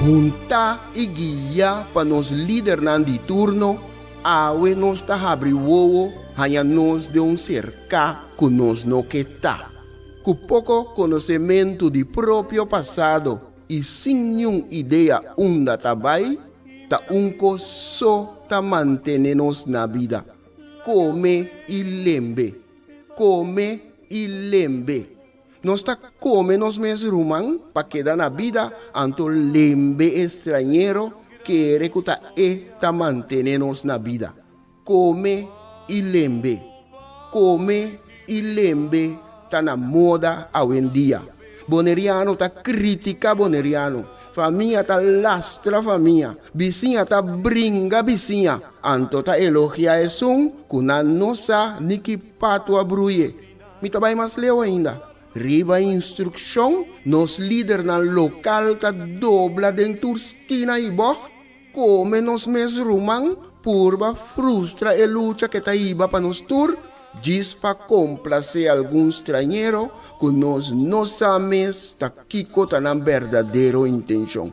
Huntá i guiá pa nos lidernan di turno, awe nos ta habri wowo haña nos den un serká ku nos no ke ta. Ku poko konosementu di propio pasado i sin niun idea unda ta bai, ta un kos so ta mantené nos na bida, kome i lembe, kome i lembe. Nos ta kome nos mes ruman pa keda na bida, anto lembe e strañero kere ku ta e ta mantené nos na bida. Kome i lembe. Kome i lembe ta na moda awendia. Boneriano ta kritika boneriano, famia ta lastra famia, bisiña ta bringa bisiña, anto ta elogia esun ku nan no sa ni ki patu a bruye. Mi ta bai mas leu ainda. Riba instrukshon, nos lidernan lokal ta dobla den tur skina i bògt, kome nos mes ruman, purba frustra e lucha ke ta hiba pa nos tur, djis pa komplasé algun strañero ku nos no sa mes ta kiko ta nan berdadero intenshon.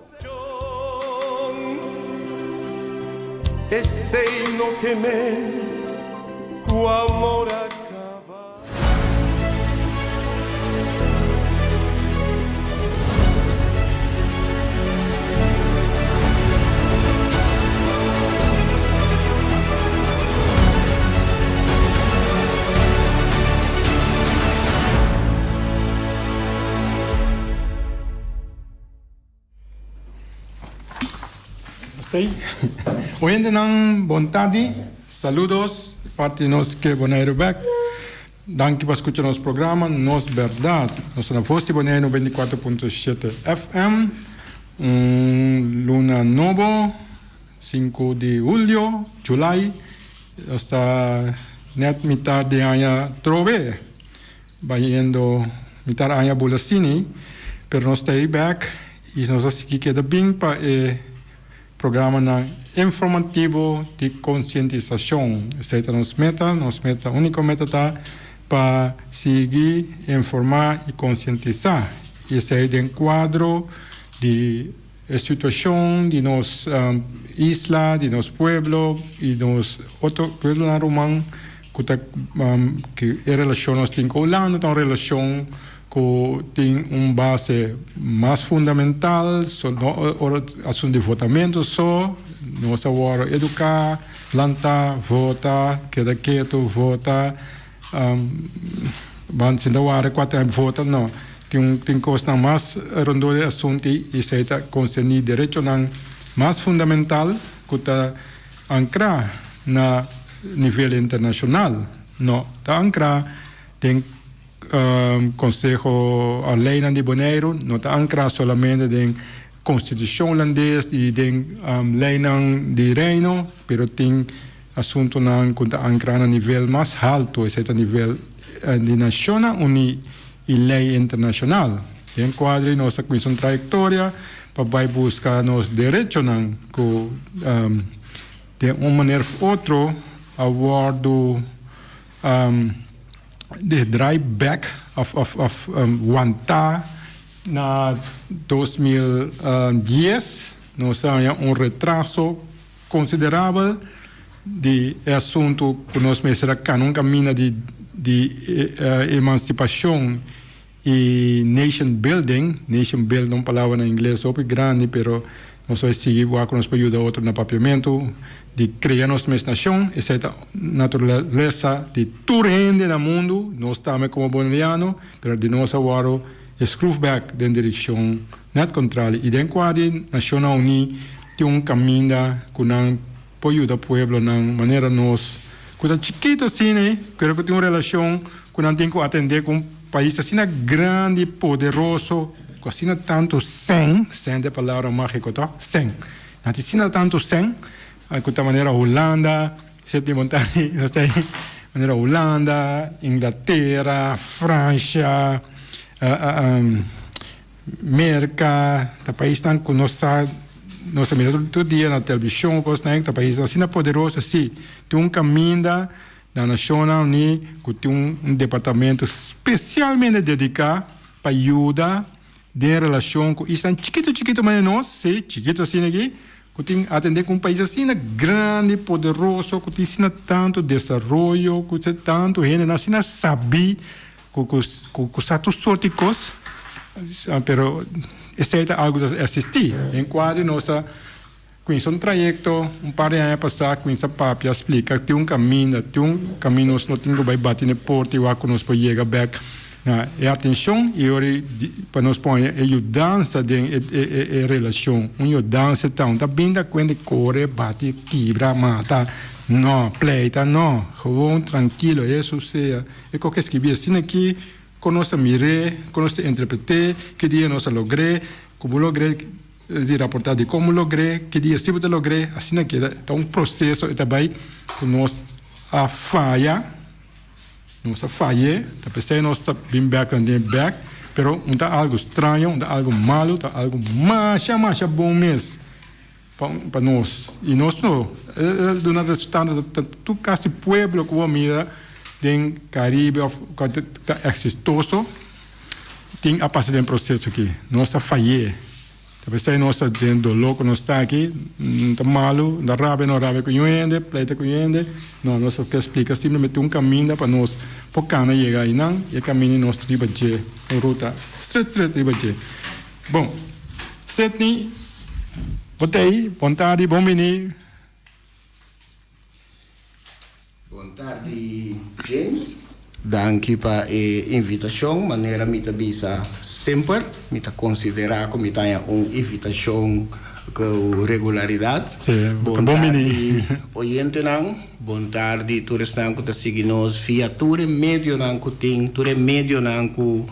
Esei no ke men ku amor a kaba. Oyentenan bon tardi, saludos di parti di nos ke Boneiru bek. Danki pa skucha nos programa Nos Berdad. Nos ta na Voz di Boneiru 94.7 FM. Un luna nobo, 5 di hulio, July. Nos ta net mitad di aña trobe. Bayendo mitar aña bula sini, pero nos ta ei bek i nos a sigui keda bin pa e programanan informativo di konsientisashon. Esei ta nos meta, nos meta, úniko meta ta pa sigui informá i konsientisá i esei den kuadro di e situashon di nos isla, di nos pueblo i nos otro pueblonan ruman ku ta ku e relashon nos tin ku Hulanda ta un relashon ku tin un base mas fundamental, so no ora asuntu di votamentu so, nos a wòrdu eduká, lantá, vota, keda ketu, vota, ban sinta wara kua tempu vota, no. Tin tin kosnan mas rondó di e asuntu i esei ta konserní derechonan mas fundamental ku ta ankrá na nivel internashonal, no ta ankrá den Konseho òf leinan di Boneiru, no ta ankrá solamente den Konstitushon Hulandes i den leinan di Reino, pero tin asuntunan ku ta ankrá na nivel mas haltu, esei ta nivel di Nashonnan Uní i lei internashonal. Den kuadro nos a kuminsá un trayektoria pa bai buska nos derechonan ku den un manera of otro a wòrdu de draai bek of of wantá na 2010. Nos a haña un retraso konsiderabel di e asuntu ku nos mester a kana un kaminda di di emansipashon i nation building. Nation building ta un palabra na ingles hopi grandi pero nos a sigui wak ku nos por yuda otro na papiamentu di krea nos mes nashon. Esei ta naturalesa di tur hende na mundu, nos tambe komo boneriano, pero di nos a wòrdu e skruf bèk den direkshon nèt kontrali. I den kua di Nashonnan Uní tin un kaminda ku nan por yuda pueblonan manera nos ku ta chikitu asina pero ku tin un relashon ku nan tin ku atendé ku un pais asina grandi, poderoso, ku asina tantu sèn, sèn ta e palabra mágiko tòg, sèn, nan tin asina tantu sèn ku ta manera Hulanda, sete montani nos ta ei, manera Hulanda, Inglatera, Fransha, Merka, ta paisnan ku nos sa, nos ta mira tur dia na televishon kosnan, ta paisnan asina poderoso, si, tin un kaminda na Nashonnan Uní ku tin un departamento spesialmente dediká pa yuda. Den relashon ku islan chikitu chikitu manera nos, sí, chikitu asina aki, ku tin atendé ku un pais asina grandi, poderoso, ku tin asina tantu desaroyo, ku tin tantu hendenan asina sabí, ku ku ku sa tur sort di kos, pero esei ta algu ku ta eksistí. Den kua di nos a kuminsá un trayekto un par di aña pasá, kuminsá papia, splika, tin un kaminda, tin un kaminda nos no tin ku bai bati na e porta i wak ku nos por yega bèk na e atenshon i ora pa nos pone e yudansa den e relashon. Un yudansa ta un ta bin ta kuenta kore, bati, kibra, mata, no, pleita, no, gewoon trankilo, e susea. E kos ke skibí asina aki, kon nos ta mir'é, kon nos ta interpret'é, ki dia nos a logr'é, ku bo logr'é, di raportá di kon bo logr'é, ki dia si bo ta logr'é, asina ki ta un proseso e ta bai ku nos a faya, nos a fay'é, ta p'esei nos ta bin bèk nan den bèk, pero un ta algu straño, un ta algu malu, ta algu masha masha bon mes. Pa nos y nos no duna resultado ta tur casi pueblo cu bo mira den Caribe of cu ta exitoso tin a pasa den proceso aki. Nos a faye. Ta pesey nos ta den dolor cu nos ta aki, ta malo, ta rabia no rabia cu hende, pleita cu hende. No, nos a ke splica simplemente un caminda pa nos por cana yega aynan y e caminda nos riba dje, un ruta stret stret riba dje. Bon, Sidney, bo ta ei? Bon tardi, bon bini. Bon tardi, James. Danki pa e invitashon. Manera mi ta bisa semper, mi ta konsiderá ku mi ta haña un invitashon ku regularidat. Sí, bon bon bini. Tardi, oyentenan. Bon tardi tur esnan ku ta sigui nos via tur e medionan ku tin, tur e medionan ku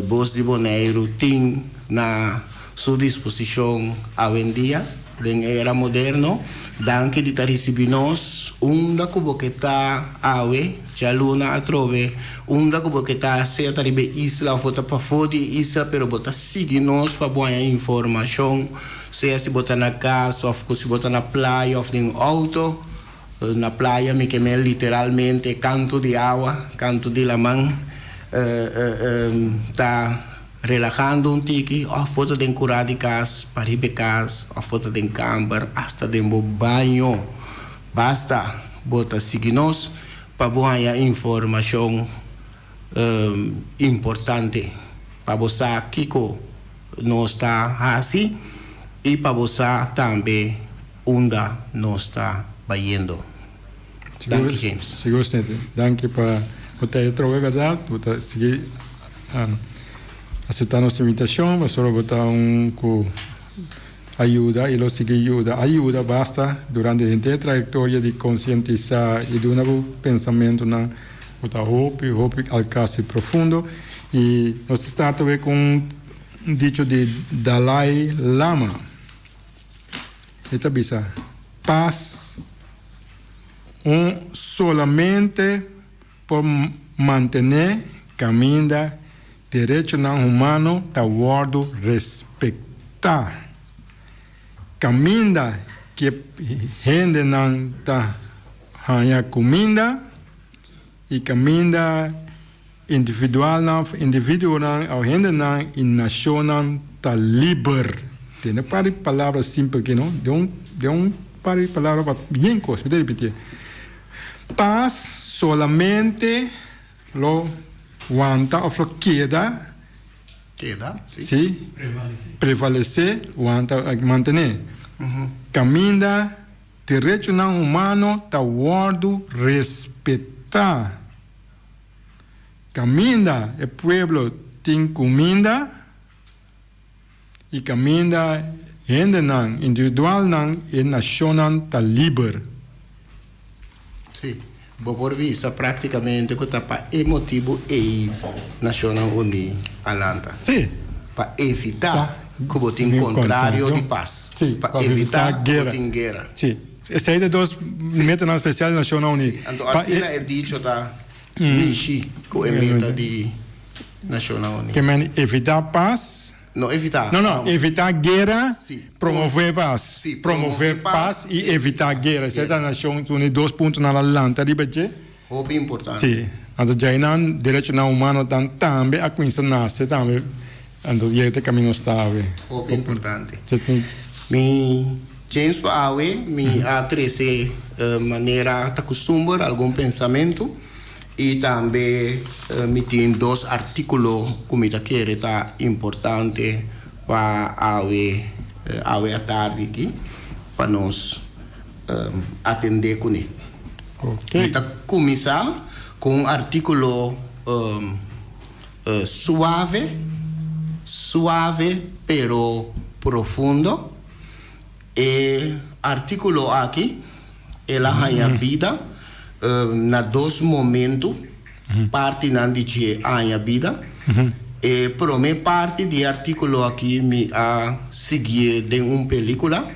Bos di Boneiru tin na su disposishon awendia den e era moderno. Danki di ta risibí nos unda ku bo ke ta awe, djaluna atrobe, unda ku bo ke ta, sea ta riba e isla òf bo ta pafó di e isla, pero bo ta sigui nos pa bo haña informashon, sea si bo ta na kas òf ku si bo ta na playa òf den outo. Na playa mi ke mel literalmente kantu di awa, kantu di laman, ta relahando un tiki òf bo ta den kurá di kas, pariba e kas, òf bo ta den kamber, asta den bo baño. Basta bo ta sigui nos pa bo haña informashon importante, pa bo sa kiko nos ta hasi i pa bo sa tambe Unda nos ta bayendo. Danki James. Sigur Snitty. Danki pa bo ta e trobe berdad. Bo ta sigui acepta nos invitacion pasobra bo ta un cu a yuda y lo sigui yuda. A yuda basta durante henter e trayectoria di concientisa y duna bo pensamentonan cu ta hopi hopi alcasi profundo. Y nos ta start awe cu un dicho di Dalai Lama. E ta bisa, Pas un solamente por mantené kaminda derechonan humano ta wòrdu respektá. Kaminda ke hendenan ta haña kuminda i kaminda Individualnan of individuonan of hendenan i nashonnan ta liber. Tene un par di palabra simpel aki, no? Den un, den un par di palabra pa bien kos. Mi ta ripitié. Pas solamente lo wanta of lo keda. Keda, si. Si. Prevalesé. Wanta, mantené. Kaminda derechonan humano ta wòrdu respetá. Kaminda e pueblo tin kuminda i kaminda hendenan, individualnan i nashonnan ta liber. Sí, bo por bisa práktikamente ku ta pa e motibu ei Nashonnan Uní a lanta. Sí. Pa evitá ku bo tin kontrario di pas. Sí, pa evitá ku bo tin guera. Sí. Esei ta dos metanan spesial di Nashonnan Uní. Sí, anto asina e dicho ta mishi ku e meta di Nashonnan Uní. Ke men evitá pas. No evitá. No, no, evitá guera, promové pas. Sí, promové pas i evitá guera. Esei ta Nashon Uní dos puntonan a lanta riba dje. Hopi importante. Sí, anto djainan derechonan humano tan tambe a kuminsá nase tambe. Anto yega te camino sta awe. Hopi importante. Mi James pa awe mi a trece manera ta custumber algun pensamento y tambe mi tin dos articulo cu mi ta kere ta importante pa awe awe atardi aki pa nos atende cune. Mi ta cuminsa cu un articulo Suave, suave pero profundo. E artíkulo aki el a haña bida na dos momentu, partinan di dje a haña bida. E promé parti di e artíkulo aki mi a siguié den un pelíkula,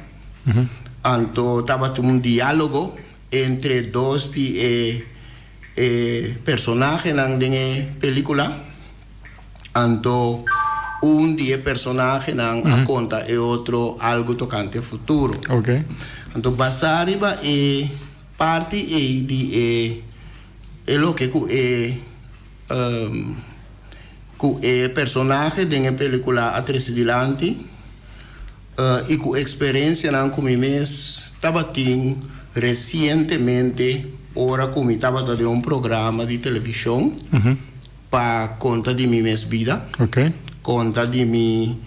anto tabatin un diálogo entre dos di e E personahenan den e pelicula, anto un di e personahenan a conta e otro algo tocante futuro. Anto basa riba e parti ey di e e loke cu e cu e personahe den e pelicula a trece dilanti y cu experiencianan cu mi mes tabatin recientemente ora cu mi tabata den un programa di television pa conta di mi mes bida, conta di mi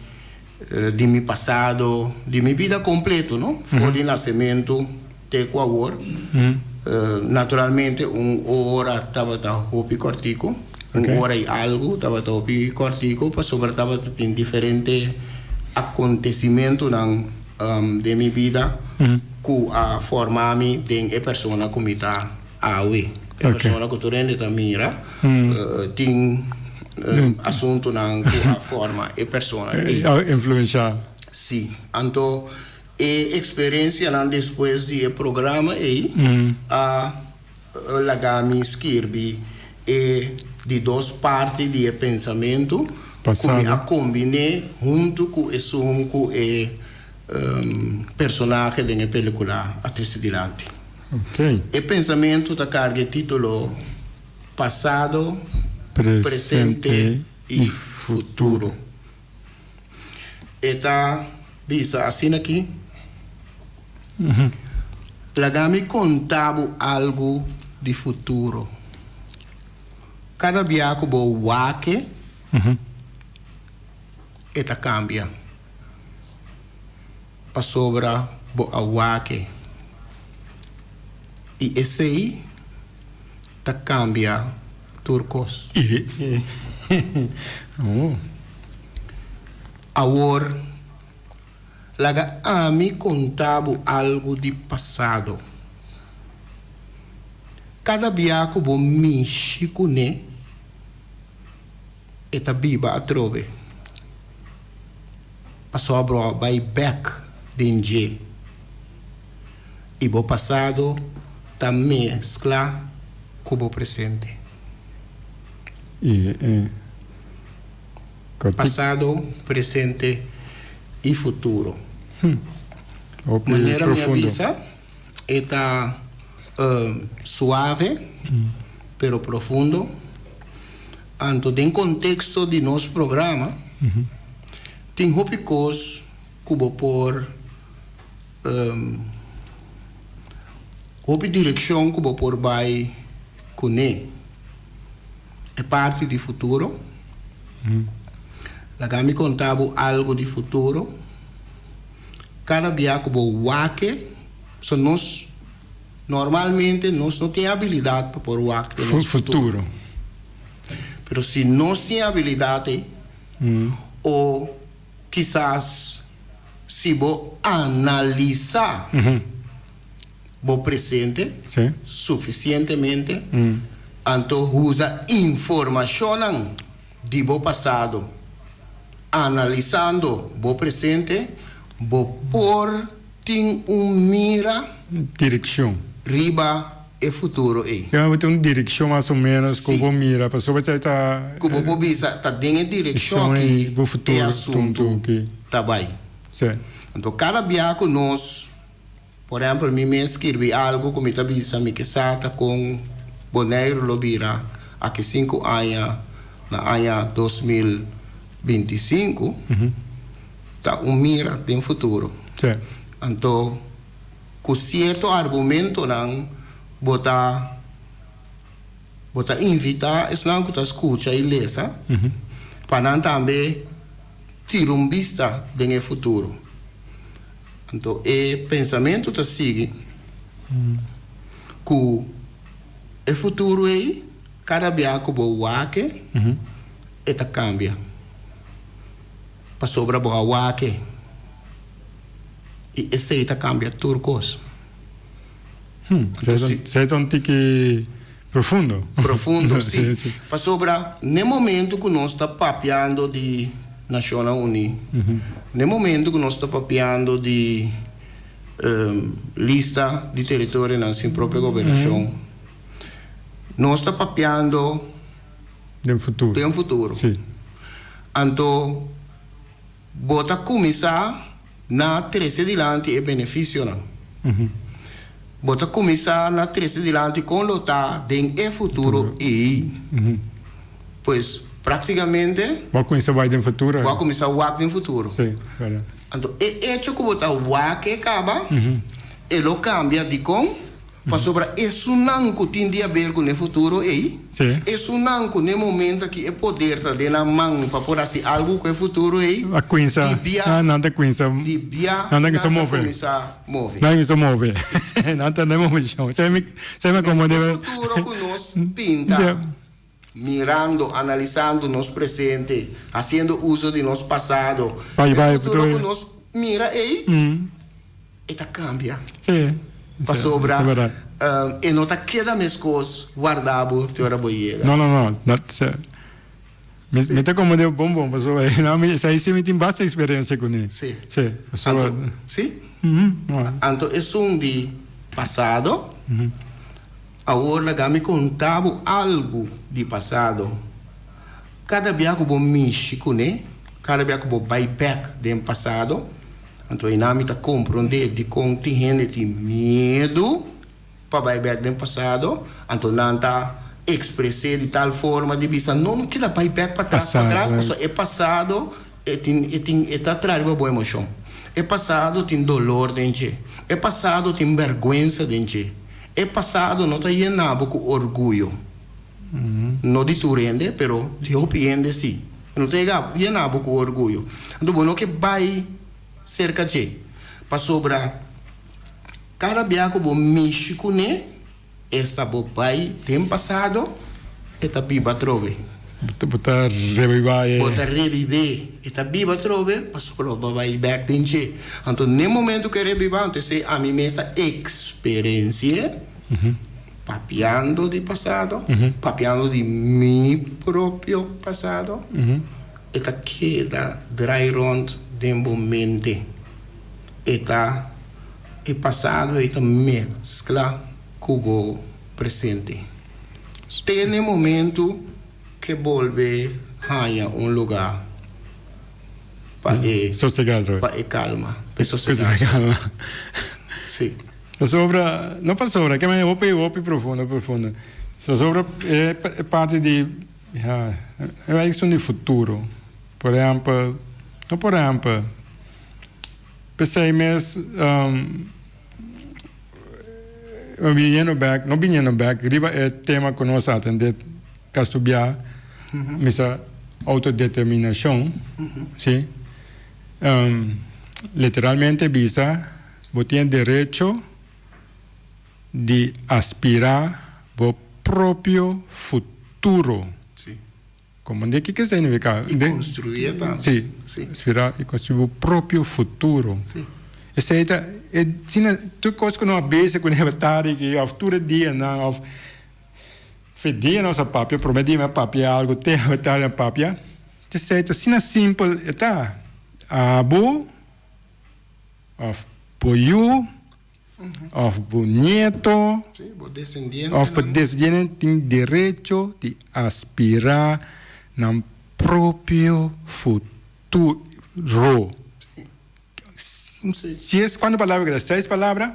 di mi pasado, di mi bida completo no, for di nacemento te cu awor. Naturalmente un ora tabata hopi cortico, un ora y algo tabata hopi cortico pasobra tabata tin diferente acontecimentonan den mi bida cu a forma mi den e persona cu mi ta awe. E persona cu tur hende ta mira tin asuntonan cu a forma e persona ey. A influencia. Si. Anto E eksperensianan despues di e programa ei a laga mi skirbi e di dos parti di e pensamentu ku mi a kombiné huntu ku esun ku e personahe den e pelikula a trese dilanti. E pensamentu ta karga e título Pasado, Presente i Futuro. E ta bisa asina aki, Laga mi konta bo algu di futuro. Kada bia ku bo wak e, e ta kambia, pasobra bo a wak e, i esei ta kambia tur kos. Awor, laga ami konta bo algu di pasado. Kada bia ku bo mishi kuné, e ta biba atrobe. Pasobra bo a bai bèk den dje, i bo pasado ta meskla ku bo presente. Pasado, presente i futuro. Manera mi a bisa, e ta suave pero profundo. Anto den konteksto di nos programa tin hopi kos ku bo por hopi direkshon ku bo por bai kuné. E parti di futuro. Laga mi konta bo algu di futuro. Kada bia ku bo wak e, so nos normalmente nos no tin abilidat pa por wak den nos futuro. Pero si nos tin abilidat ei, o kisas si bo analisá bo presente sufisientemente, anto usa informashonnan di bo pasado, analisando bo presente, bo por tin un mira Direkshon. riba e futuro ei. Ya bo tin un direkshon mas o ménos ku bo mira, pasobra esei ta. Ku bo por bisa ta den e direkshon aki bo futuro e asuntu ta bai. Sí. Anto kada bia ku nos. Por ehempel, mi mes skirbi algu ku mi ta bisa mi ke sa ta kon Boneiru lo bira aki sinku aña na aña 2030. 25 ta un mira den futuro. Anto ku sierto argumentonan bo ta bo ta invitá esnan ku ta skucha i lesa pa nan tambe tira un bista den e futuro. Anto e pensamentu ta sigui ku e futuro ei kada bia ku bo wak e ta kambia pasobra bo a wak i esei ta kambia tur kos. Esei ta un tiki profundo. Profundo, si. Pasobra n'e momento ku nos ta papiando di Nashonnan Uní, n'e momento ku nos ta papiando di lista di teritorionan sin propio gobernashon, nos ta papiando den futuro. Den futuro. Anto bo ta kuminsá na trese dilanti e benefisionan. Bo ta kuminsá na trese dilanti kon lo ta den e futuro ei. Pues, práktikamente. Bo a kuminsá wak den futuro. Bo a kuminsá wak den futuro. Sí, bèrdat. Anto e echo ku bo ta wak e kaba, e lo kambia. Dikon? Pasobra esunnan ku tin di haber ku n'e futuro ei, esunnan ku n'e momento aki e poder ta den nan man pa por hasi algu ku e futuro ei, A kuinsa, di bia, nan ta kuinsa, di bia nan ta nan kuinsa ta move. kuminsá move. Nan ta kuinsa move. Nan ta den movishon. Esei mi, esei mi a komprendé. E futuro ku nos pinta, mirando, analisando nos presente, hasiendo uso di nos pasado, Bai, e bai, futuro futuro ku ei. nos mira ei, E ta cambia. Sí. Pasobra Sí, verdad. e no ta keda mescos warda bo te ora bo yega. No, no, no. Dat, se, mi, mi ta como de bon bon, pasobra no, mi, esei sí mi tin basta experiencia cuné. Sí. Sí, pasobra. Anto, sí. Mhm, no. Anto esun di pasado, awor laga mi conta bo algo di pasado. Cada bia cu bo mishi cuné, cada bia cu bo bai bek den pasado, Anto einan mi ta komprondé dikon tin hende tin miedu pa bai bèk den pasado, anto nan ta ekspres'é di tal forma di bisa, No, no keda bai bèk patras, patras, pasobra e pasado e tin, e tin, e ta trae riba bo emoshon. E pasado tin dolor den dje. E pasado tin bèrgwensa den dje. E pasado no ta yena bo ku orguyo. No di tur hende, pero di hopi hende sí. E no ta yega yena bo ku orguyo. Anto bo no ke bai serka dje, pasobra kada bia ku bo mishi kuné, esta bo bai den pasado, e ta biba atrobe. Bo ta rebibá e. Bo ta rebib'é. E ta biba atrobe pasobra bo bai bèk den dje. Anto n'e momento ku e rebibá, anto esei ami mes a eksperensi'é. Papiando di pasado, papiando di mi propio pasado, e ta keda drai rond den bo mente. E ta, e pasado ei ta mezcla cu bo presente. Te n'e momento ke bolbe haña un lugar pa e, pa e calma, pa e sosega. Sí. Pasobra, no pasobra, ke manera hopi hopi profundo profundo. Pasobra e parti di ya e bai esun di futuro. Por ehempel, no por ehempel, p'esei mes biniendo bek, no biniendo bek, riba e tema ku nos a atende kastubiá, misa autodeterminashon, si, literalmente bisa. Bo tin e derecho di aspirá bo propio futuro. Sí. Komprendé kiko esei nifiká? I konstruí e tambe. Sí. Sí. Aspirá i konstruí bo propio futuro. Sí. Esei ta e asina tur kos ku nos a bisa ku nos tabata aki òf tur e dianan òf fe dia nos a papia promé dia mi a papia algu te awe tardi mi a papia esei ta asina simpel e ta abo. Of bo yu, of bo nieto, of bo descendiente tin derecho di aspirá nan propio futuro. Si es cuanto palabra keda? Seis palabra?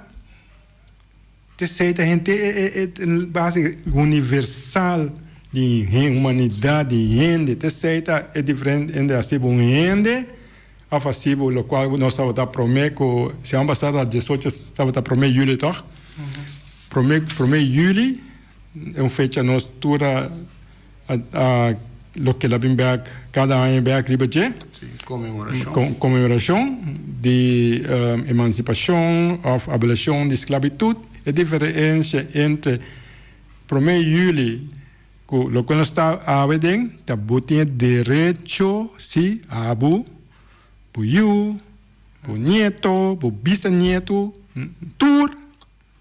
Te sei ta henter e base universal. di humanidat di hende. Ta esei ta e diferente entre hasi bo un hende òf hasi bo lokual nos tabata promé ku siman pasá ta diesocho tabata promé yuli tòg? Promé promé yuli e un fecha nos tur a a loke la bin bèk kada aña bèk riba dje. Sí, konmemorashon. Konmemorashon di emansipashon òf abolishon di sklabitut. E diferensia entre Prome yuli ku loke nos ta awe den ta bo tin e derecho si abo, bo yu, bo nieto, bo bisanieto, tur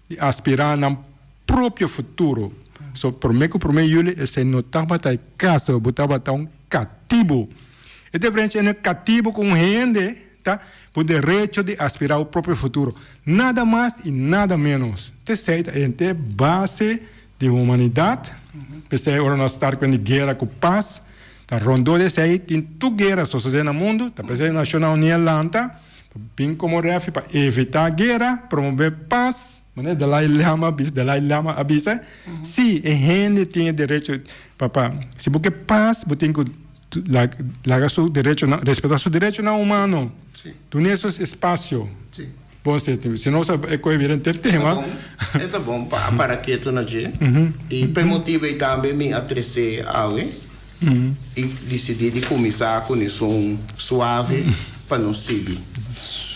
di aspirá nan propio futuro. So prome ku prome yuli esei no tabata e kaso, bo tabata un katibu. E diferensia entre katibu ku un hende Ta bo derecho di aspirá bo propio futuro. Nada mas i nada ménos. T'esei ta henter base di humanidat. P'esei ora nos start ku di guera ku pas, ta rondó di esei tin tur guera sosodé na mundu. Ta p'esei Nashonnan Uní a lanta pa bin komo refi pa evitá guera, promové pas. Manera Dalai Lama a bisa, Dalai Lama a bisa, si e hende tin e derecho pa pa si bo ke pas bo tin ku Laga su derechonan, respetá su derechonan humano. Dun'é su espasio. Bon, si, si nos a kohe bira henter tema. E ta bon pa a para ketu na dje. I p'e motibu ei tambe mi a tres'é awe i disidí di kuminsá ku esun suave pa nos sigui.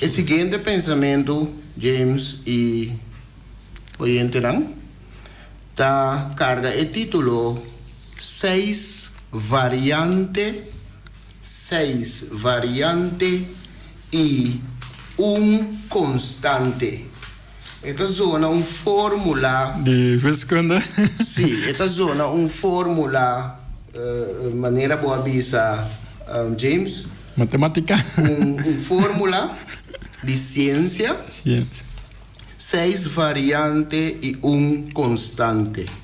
E siguiente pensamentu, James i oyentenan, ta karga e título Seis variante, seis variante i un konstante. E ta zona un fórmula. Di wiskunde. Sí, e ta zona un fórmula, manera bo a bisa, James. Matemátika. Un fórmula di siensia. Siensia. Seis variante i un konstante.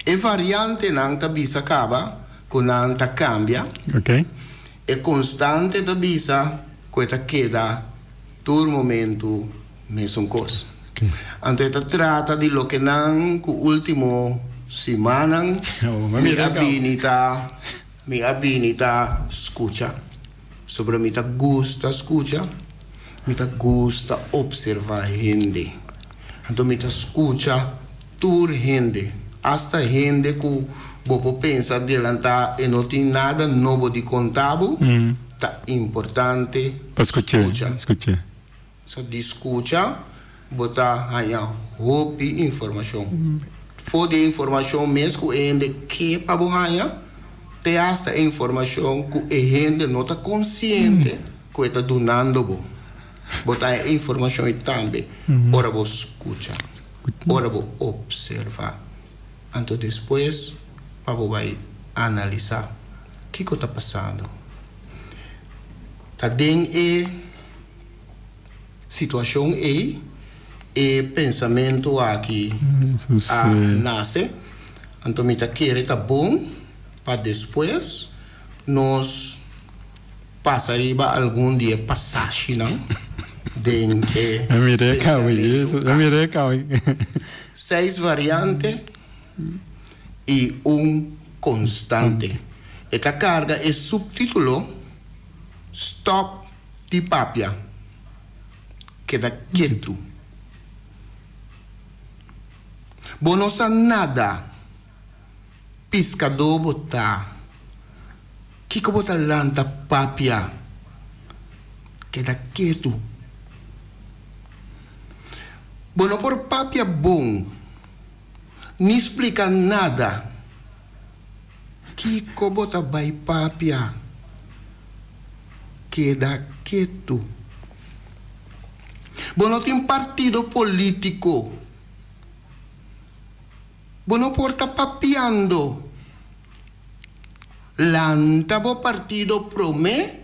E variantenan ta bisa kaba ku nan ta kambia. E konstante ta bisa ku e ta keda tur momentu mesun kos. Anto e ta trata di loke nan ku ultimo simannan mi a bini ta mi a bini ta skucha. Sobra mi ta gusta skucha, mi ta gusta opservá hende. Anto mi ta skucha tur hende, asta hende ku bo por pensa delantá e no tin nada nobo di konta bo, ta importante Pa skucha. skucha. So di skucha bo ta haña hopi informashon. For di e informashon mes ku e hende ke pa bo haña, te asta e informashon ku e hende no ta konsiente ku e ta dunando bo. Bo ta haña e informashon ei tambe ora bo skucha, ora bo opservá. Anto despues pa bo bai analisá kiko ta pasando. Ta den e situashon ei e pensamentu aki a nase. Anto mi ta kere ta bon pa despues nos pasa riba algun di e pasashinan den e pensamentu aki. Seis variante i un konstante. E ta karga e suptítulo Stòp di papia, keda ketu. Bo no sa nada. Piskadó bo ta. Kiko bo ta lanta papia? Keda ketu. Bo no por papia bon, ni splika nada. Kiko bo ta bai papia? Keda ketu. Bo no tin partido polítiko. Bo no por ta papiando. Lanta bo partido prome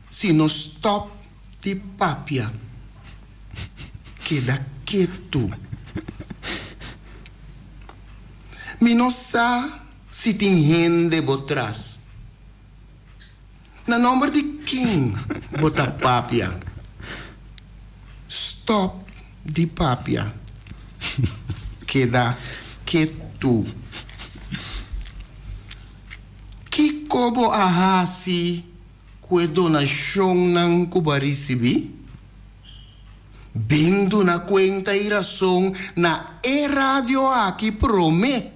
si no stop di papia. Keda ketu. Mi no sa si tin hende bo tras. Na nomber di ken bo ta papia? Stop di papia. Keda ketu. Kiko bo a hasi ku e donashonnan ku bo a risibí? Bin duna kuenta i rason na e radio aki promé.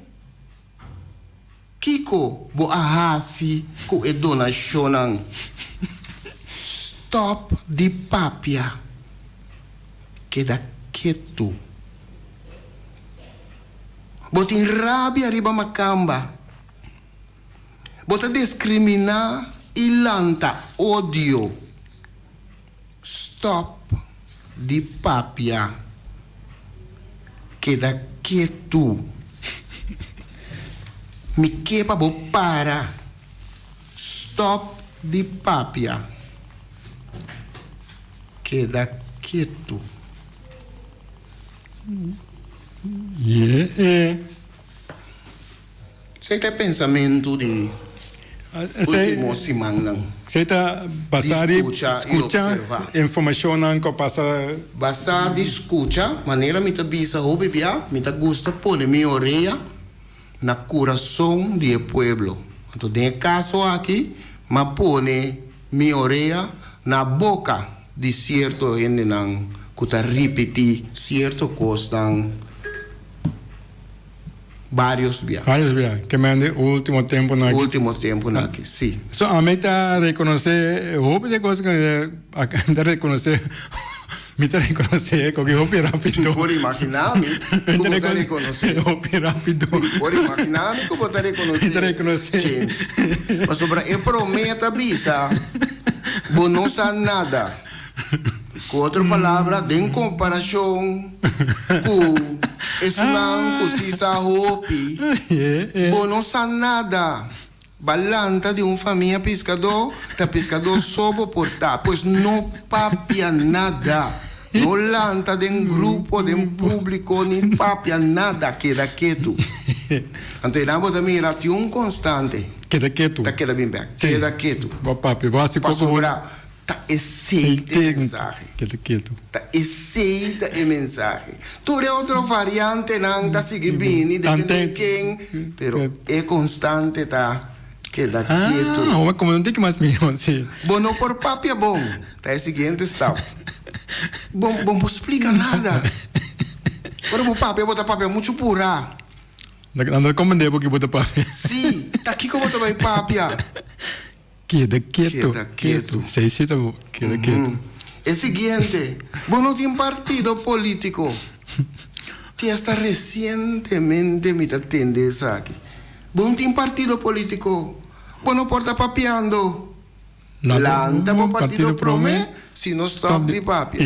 Kiko bo a hasi ku e donashonnan? Stòp di papia. Keda ketu. Bo tin rabia riba makamba. Bo ta diskriminá i lanta odio. Stòp di papia. Keda ketu. Mi ke pa bo para. Stòp di papia. Keda ketu. Esei ta e pensamentu di ultimo simannan. Esei ta basá di skucha informashonnan ku a pasa. Basá di skucha, manera mi ta bisa hopi bia, mi ta gusta pone mi orea na kurason di e pueblo. Anto den e kaso aki, m'a pone mi orea na boka di sierto hendenan ku ta ripití sierto kosnan. Varios bia. Varios bia. Ke men di ultimo temponan aki. Ultimo temponan aki, si. So ami ta rekonosé hopi di e kos ku mi ta rekonosé, mi ta rekonosé koki hopi rápido. Mi por imaginá mi ku bo ta rekonosé. Hopi rápido. Mi por imaginá mi ku bo ta rekonosé. Mi ta rekonosé. James. Pasobra e promé ta bisa, bo no sa nada. Ku otro palabra, den komparashon ku esunnan ku si sa hopi, bo no sa nada. Ba lanta di un famia piskadó, ta piskadó so bo por ta. Pues no papia nada. No lanta den grupo, den públiko, ni papia nada. Keda ketu. Anto einan bo ta mira tin un konstante. Keda ketu. Ta keda bin bèk. Keda ketu. Bo papia, bo hasi koko bo. Pasobra Ta esei ta e mensahe. Ketu ketu. Ta esei ta e mensahe. Tur e otro variantenan ta sigui bini depende ken, pero e konstante ta keda ketu. Ah, hopi como no tin ki mas miho, si. Bo no por papia bon, ta e siguiente stap. Bo bo no por splika nada. Ora bo papia bo ta papia muchu purá. Nan ta komprende bo ki bo ta papia. Si, ta kiko bo ta bai papia? Keda ketu. Keda ketu. Sei si ta bo. Keda ketu. E siguiente, bo no tin partido politico. Te hasta recientemente mi ta tende esaki. Bo no tin partido politico. Bo no por ta papiando. Lanta bo partido prome, si no stop di papia.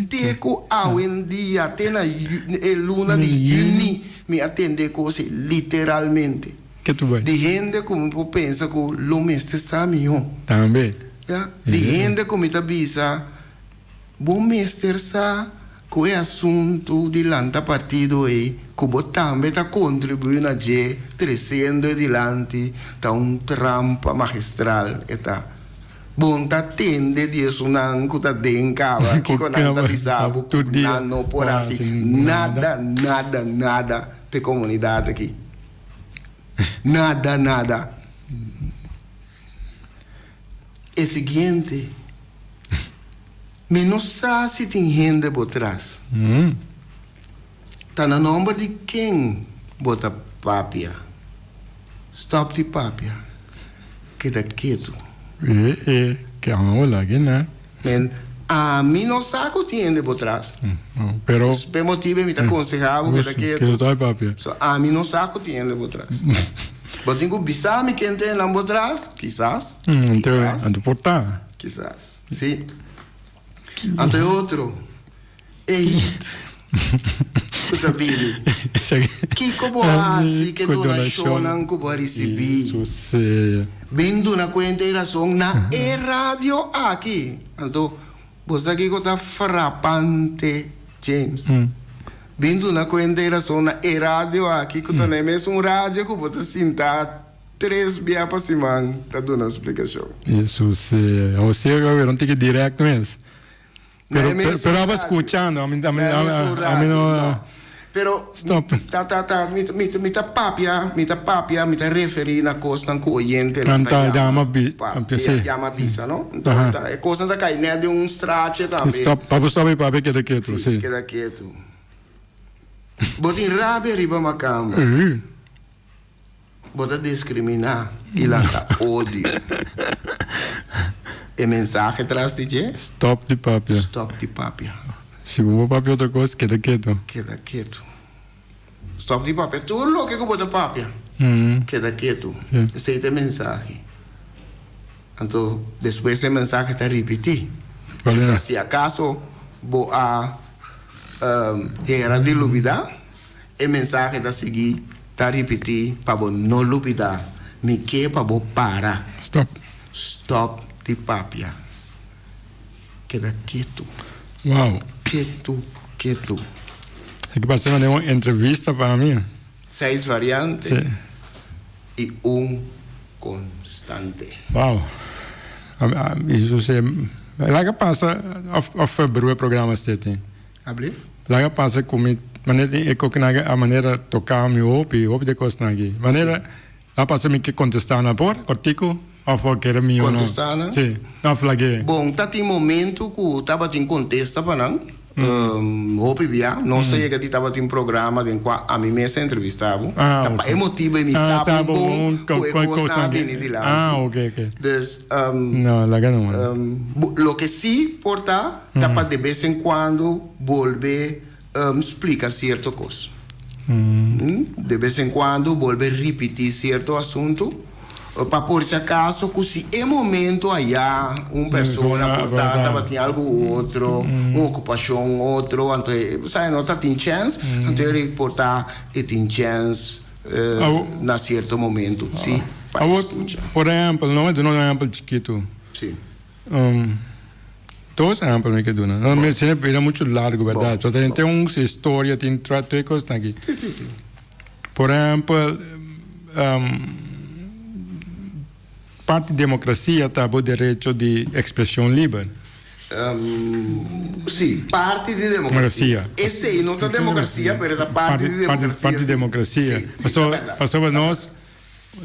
Te cu awendia, te na e luna di juni, mi a tende e cos ei, literalmente. Ke tu bai? Di hende ku mi por pensa ku lo mester sa mihó. Tambe. Ya. Di hende ku mi ta bisa, bo mester sa ku e asuntu di lanta partido ei, ku bo tambe ta kontribuí na dje tresiendo e dilanti, ta un trampa magistral e ta. Bo no ta tende di esunnan ku ta den kaba kiko nan ta bisa bo ku nan no por hasi nada, nada, nada pa e komunidat aki. Nada, nada. E siguiente, Mi no sa si tin hende bo tras. Ta na nomber di ken bo ta papia? Stop di papia. Keda ketu. E, e, ke hola, ke na. Men, ami no sa ku tin hende bo tras. Pero. P'e motibu mi ta konsehá bo keda ketu. Keda stòi papia. So, ami no sa ku tin hende bo tras. Bo tin ku bisa mi ken ta hendenan bo tras? Kisas. Kisas. Anto por ta. Kisas. Si. Anto e otro. E hit ku ta bini. Kiko bo hasi ku e donashonnan ku bo a risibí? Bin duna kuenta i rason na e radio aki. Anto, bo sa kiko ta frapante, James? Bin duna kuenta i rason na e radio aki ku ta na e mesun radio ku bo ta sinta tres bia pa siman ta duna splikashon. Hesus, Hosea a wera un tiki dirèkt mes. Pero, pero, pero aba escuchando, a mi, a mi, a mi, a mi no. Pero Stop. ta ta ta mi mi mi ta papia, mi ta papia, mi ta referí na kosnan ku oyentenan Nan ta ta yama yama bi- pa papia, sí. yama bisa, no? Enton Aha. ta e kosnan ta kai nèt den un straatje tambe. Stop, pa bo stop i papia keda ketu, Sí, sí. keda ketu. Bo tin rabia riba makamba. Uh. Bo ta diskriminá i lanta odio. E mensahe tras di dje? Stop di papia. Stop di papia. Si bo por papia otro kos, keda ketu. Keda ketu. Stop di papia. Tur loke ku bo ta papia, keda ketu. Esei ta e mensahe. Anto despues e mensahe ta ripití. Esta si akaso bo a hera di lubidá. E mensahe ta sigui ta ripití pa bo no lubidá, Mi ke pa bo para. Stop. Stop di papia. Keda ketu. Wow. Ketu, ketu. E ke parse manera un entrevista pa mi. Seis variante Sí. i un konstante. Wow. Mi su laga pasa of of brua programa steti. Ablief? Laga pasa ku mi manera tin e kokinan aki a manera toka mi hopi, hopi di e kosnan aki. Manera a pasa mi ke kontestá nan por kòrtiku òf bo kere mi o no. Kontestá nan? Si, òf lag'é. Bon, ta tin momentu ku tabatin kontesta pa nan. Hopi bia nos ta yega di tabatin programa den kua ami mes a entrevistá bo. Ah, Ta pa ok. e motibu ei mi Ah, sa sa bon bon bon ku e ku e kosnan a kosnan aki. bini dilanti. Ah, ok, ok. Dus, No, laga no man. Loke sí por ta, ta pa de bes en cuando bolbe splica cierto cos. De bes en cuando bolbe ripiti cierto asunto, pa por si acaso cu si e momento aya un persona por ta tabatin algo u otro, un ocupacion otro, anto e sa no ta tin chens, anto e por ta e tin chens na cierto momento, sí, pa escucha. Por ehempel, no, mi duna un ehempel chikitu. Sí. Dos ehempel mi ke duna. No, mi sine bira mucho largo, berdad. So tin un historia, tin tra tur e cosnan aki. Sí, sí, sí. Por ehempel, parti democracia ta bo derecho di expresion liber. Sí, parti di democracia. Esey no ta democracia, pero e ta parti di democracia. Parti di democracia. Sí, sí, ta berdad. Pasobra nos.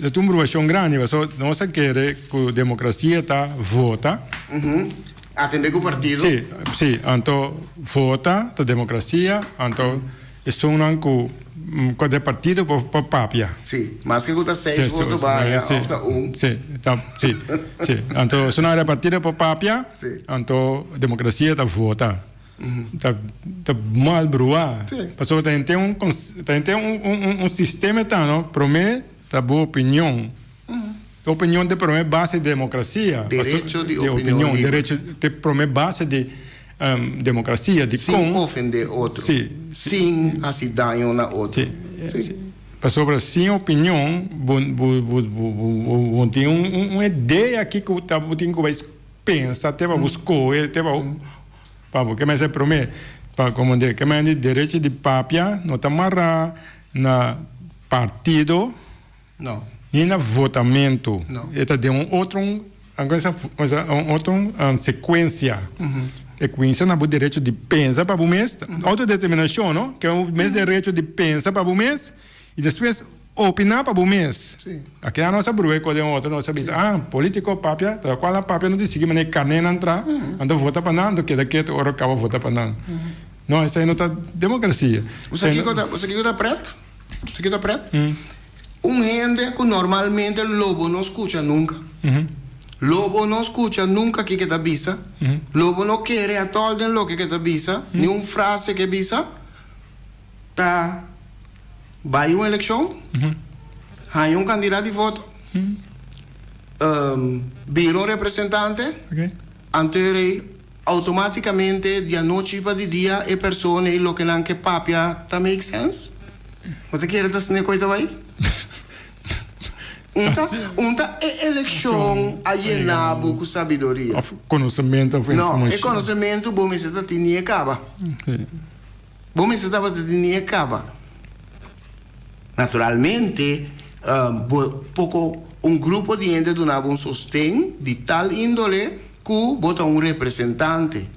E ta un bruashon grandi pasobra nos a kere ku demokrasia ta vota. Atende ku partido. Si, si. Anto vota ta demokrasia, anto esunnan ku ku de partido por por papia. Si, maske ku ta seis voto baya òf ta un. Si, ta si, si. Anto esunnan de partido por papia, anto demokrasia ta vota. Ta ta mal bruá. Sí. Pasobra ta henter un ta henter un un un sistema ta no, promé ta bo opinion. Opinion ta e promé base di demokrasia. Derecho di opinion liber. Derecho ta e promé base di demokrasia. Di Sin kon. ofendé otro. Sí. Sin hasi daño na otro. Sí. Sí. Pasobra sin opinion bo bo bo bo bo tin un un idea kiko ta bo tin ku bai Pensa te pa bo scohe te pa pa bo ke mester prome pa como de ke men di derecho di papia no ta mara na partido No. ni na votamento No. e ta den un otro un otro secuencia e cuminsa na bo derecho di pensa pa bo mes autodeterminacion no ke bo mes derecho di pensa pa bo mes y despues Opiná pa bo mes. Aki nan nos a brua e kos den otro, nos a bisa, ah, politico papia, ta lokual nan papia no ta sigui manera e karnénan tra, nan ta vota pa nan, anto keda ketu ora kaba vota pa nan. No, esei no ta demokrasia. Bo sa kiko ta, bo sa kiko ta pret? Bo sa kiko ta pret? Un hende ku normalmente lo bo no skucha nunka, lo bo no skucha nunka kiko e ta bisa, lo bo no kere atòl den loke ke ta bisa, ni un frase ke bisa, ta bai un elekshon, haña un kandidat di voto, bira un representante, anto e rei outomátikamente di anochi pa di dia e persona i loke nan ke papia ta make sense? Bo ta kere ta asina e koi ta bai? Un ta un ta e elekshon a yena bo ku sabiduria. Òf konosementu òf informashon. No, e konosementu bo mester ta tin ni e kaba. Bo mester tabata di ni e caba. Naturalmente, bo poco un grupo di hende duna bo un sosten di tal indole cu bo ta un representante.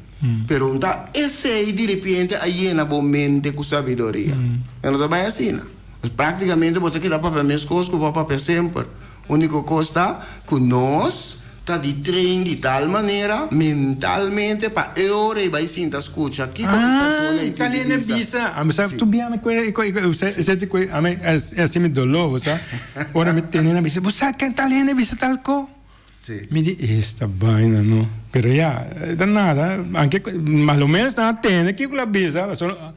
Pero un ta esei diripiente a yena bo mente ku sabiduria. E no ta bai asina. Pues práktikamente bo ta keda papia meskos ku bo a papia semper. Úniko kos ta ku nos ta di train di tal manera mentalmente pa e ora ei bai sinta skucha kiko e persona ei tin di bisa. Ah, mi sa tu bia mi kue kue kue esei ti kue ami e hasi mi doló bo sa. Ora mi tene nan bisa bo sa ken tal hende bisa tal ko. Mi di esta baina no. Pero ya, ta nada, anke mas lo menos nan a tende kiko lo a bisa, pasobra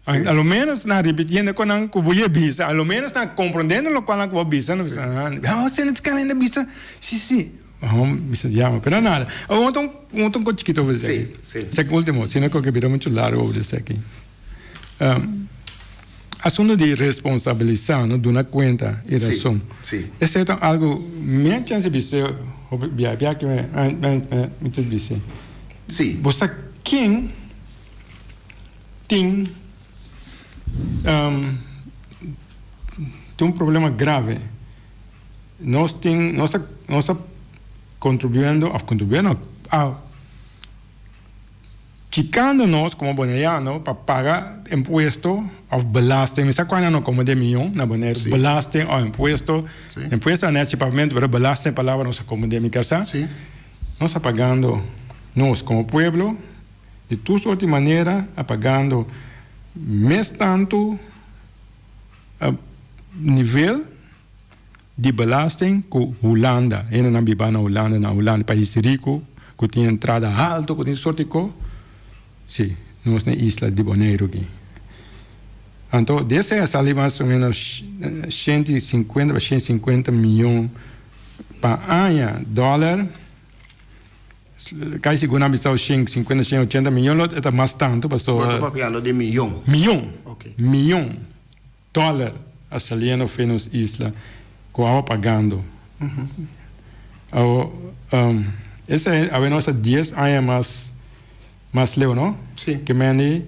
a lo menos nan a ripitiendo kon nan ku bo ye bisa, a lo menos nan a komprondiendo lokual nan ku bo a bisa, nan bisa, ah, esei no ta kende a bisa, si, si, mi bisa yama, pero nada. Awor un un kos chikito over esaki, esaki ultimo, si no ke bira muchu largo over esaki. Asunto di responsabilisa, no duna cuenta y razon. Esey ta algo mi a chance bis'e hopi bia, bia ki mi ta bis'e. Bo sa ken tin tin un problema grave. Nos tin nos ta nos ta contribuyendo of contribuyendo a. Chikando nos komo boneriano pa paga impuesto òf belasting, mi sa kuantu nan no komo den mion na Boneiru, belasting òf impuesto, impuesto a nèchi papiamentu pero belasting e palabra nos a komo den mi kersa, nos a pagando nos komo pueblo di tur sorti manera a pagando mes tantu nivel. Di belasting ku Hulanda. Hendenan biba na Hulanda, na Hulanda pais riku ku tin entrada haltu, ku tin sorti ko. Si, nos na isla di Boneiru aki. Anto di esei a sali mas o menos 150 pa 150 miyon pa aña dòler. Kai segun nan bisa 150, 180 miyon lo e ta mas tantu pasobra. Bo ta papiando di miyon? Miyon. Miyon. Dòler a saliendo fe nos isla ku awa pagando. Awo esei awe nos ta dies aña mas mas leu no? Si. Ke mende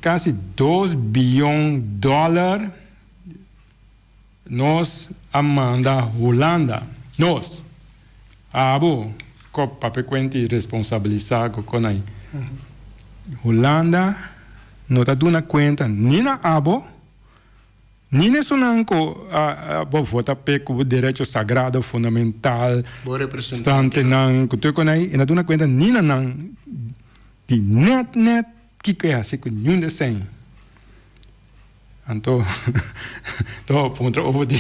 kasi dos biyon dòler nos a manda Hulanda. Nos! Abo ko papia kuenti responsabilisa ku konai. Hulanda no ta duna kuenta ni na abo ni na esunnan ku a bo vota p'e ku bo derecho sagrado fundamental Bo representante. nan ku tur konai e no duna kuenta ni na nan di net net kiko e hasi ku niun di esei. Anto to puntra over di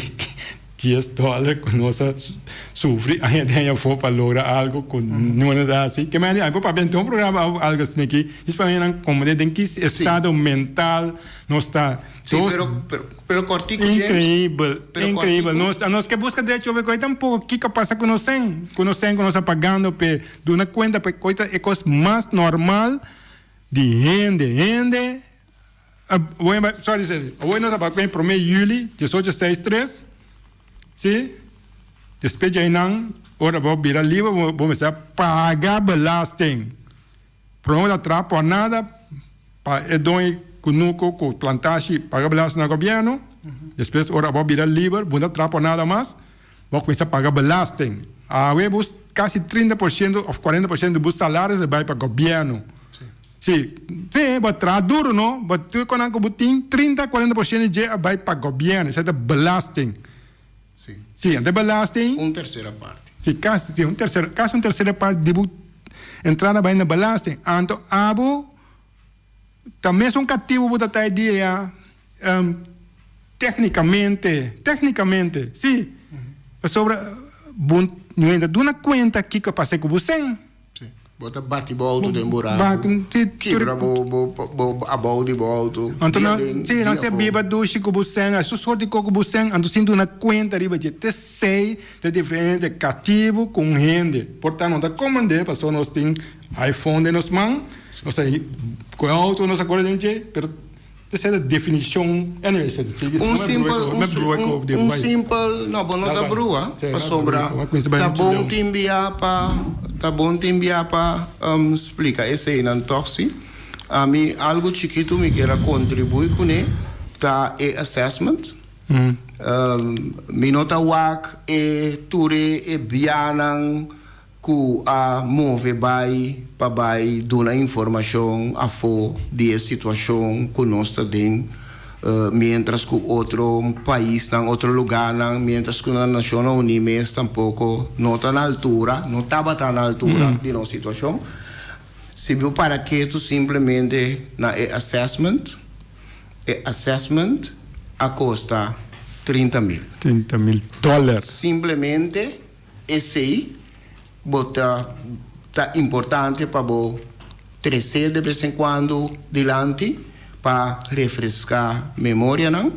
dies dòler ku nos a sufri aña den aña afó pa logra algo ku niun ta hasi. Ke manera di por papia den un programa òf algo asina aki, djis pa nan komprendé den ki estado mental nos ta. Sí, pero pero kòrtiku James. Inkreibel, inkreibel. Nos nos ke buska derecho over koi tampoko. Kiko a pasa ku nos sen? Ku nos sen ku nos ta pagando p'e duna kuenta p'e koi ta e kos mas normal di hende. Hende. Sorry, sorry. Awor nos a bai prome juli diesocho seis tres, si. Despues di einan, ora bo bira liber, bo mester a paga belasting. Prome bo ta traha por nada pa e doño kunuku ku plantashi paga belasting na gobièrnu. Despues ora bo bira liber, bo no ta traha por nada mas, bo kuminsa paga belasting. Awe bo kasi 30% òf 40% di bo salaris a bai pa gobièrnu. Sí, sí, bo a traha duro no, bo tur konan ku bo tin, 30, 40% di dje a bai pa gobièrnu, esei ta belasting. Sí. Sí, anto e belasting. Un tersera parti. Sí, kasi, sí, un tersera, kasi un tersera parti di bo entrada a bai na belasting. Anto abo ta mesun katibu bo ta ta e dia ya, teknikamente, teknikamente, sí, pasobra bo no ta duna kuenta kiko a pasa ku bo sen. Sí. Bo ta bati bo auto den buraku, kibra bo bo abou di bo auto, Anto dia nan, den, sí, nan dia se afó. biba dushi ku bo sen, a su sorti kos ku bo sen, anto sin duna kuenta riba dje. T'esei ta diferente katibu ku un hende. Por ta no ta komprendé pasobra nos tin iPhone den nos man, nos ta kohe auto nos a kore den dje, pero Esei ta definishon, anyway, esei ta sigui. Un simpel, un simpel, no bo no ta brua, pasobra ta bon tin bia pa, ta bon tin bia pa splika eseinan tòg si. Ami algu chikitu mi kier a kontribuí kuné ta e assessment. Mi no ta wak e tur e bianan. Ku a move bai pa bai duna informashon afó di e situashon ku nos ta den, miéntras ku otro paisnan, otro lugánan, miéntras ku na Nashonnan Uní mes tampoko no ta na altura, no tabata na altura di nos situashon. Si bo para ketu simplemente na e assessment, e assessment a kosta 30 mil. 30 mil dòler. Simplemente esei bo ta ta importante pa bo trese de bes en cuando dilanti pa refresca memorianan.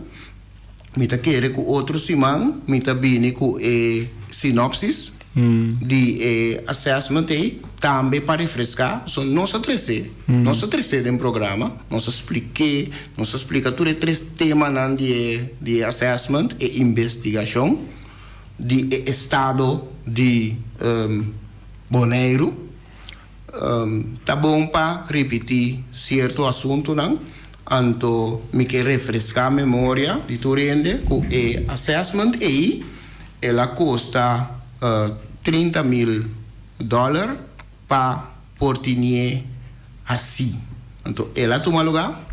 Mi ta kere cu otro siman mi ta bini cu e synopsis di e assessment ei tambe pa refresca. So nos a trese, nos a trese den programa, nos a spliké, nos a splica tur e tres temanan di e di e assessment, e investigacion di e estado di Boneiru. Ta bon pa ripití sierto asuntunan, anto mi ke refreská memoria di tur hende ku e assessment ei el a kosta 30 mil dòler pa por tinié hasí. Anto el a tuma lugá.